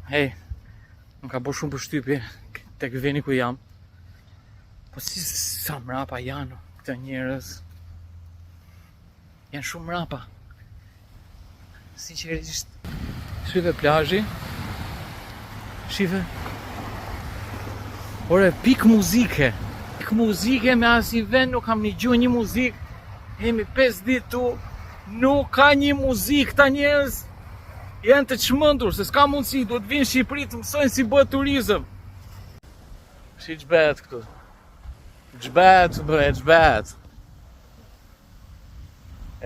Hej, më ka bo shumë përshtypje tek veni ku jam. Po si sa mrapa janë këta njerëz. Janë shumë mrapa. Sinqerisht. Shife plazhi. Shife. Ore, pik muzike. Pik muzike me asnjë vend nuk kam nigju një muzikë. Jemi 5 ditë tu. Nuk ka një muzikë këta njerëz. Janë të çmendur se s'ka mundësi, duhet vinë në Shqipëri të mësojnë si bëhet turizëm. Si ç'bëhet këtu? Ç'bëhet, bre, ç'bëhet?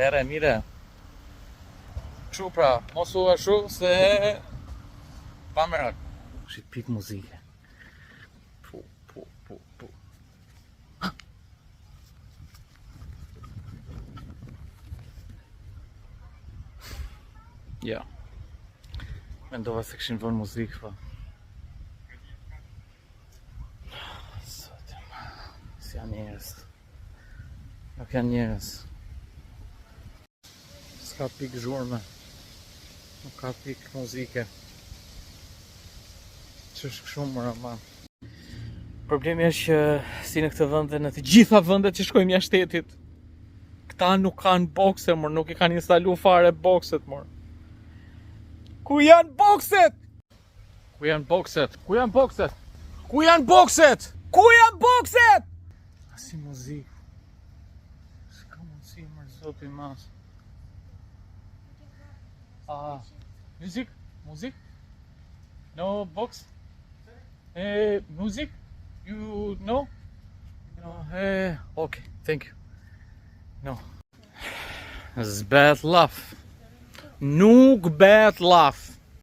Ere, mire. Kështu pra, mos u ashtu se pa merak. Si pik muzike. Pu, pu, pu, pu. Ja. Mendova se kishin vënë muzikë, po. Sot, s'janë njerëz. Nuk janë njerëz. S'ka pikë zhurme. Nuk ka pikë muzike. Ç'është kështu more aman. Problemi është që si në këtë vend dhe në të gjitha vendet që shkojmë jashtë shtetit, këta nuk kanë bokse, mor, nuk i kanë instalu fare bokset, mor. Ku janë bokset? Ku janë bokset? Ku janë bokset? Ku janë bokset? Ku janë bokset? Asnjë muzikë. S'ka mundësi mor zoti mas. Ah, music? Music? No box? Eh, music? You know? No, eh, okay, thank you. No. S'bet llaf. Nuk bet llaf.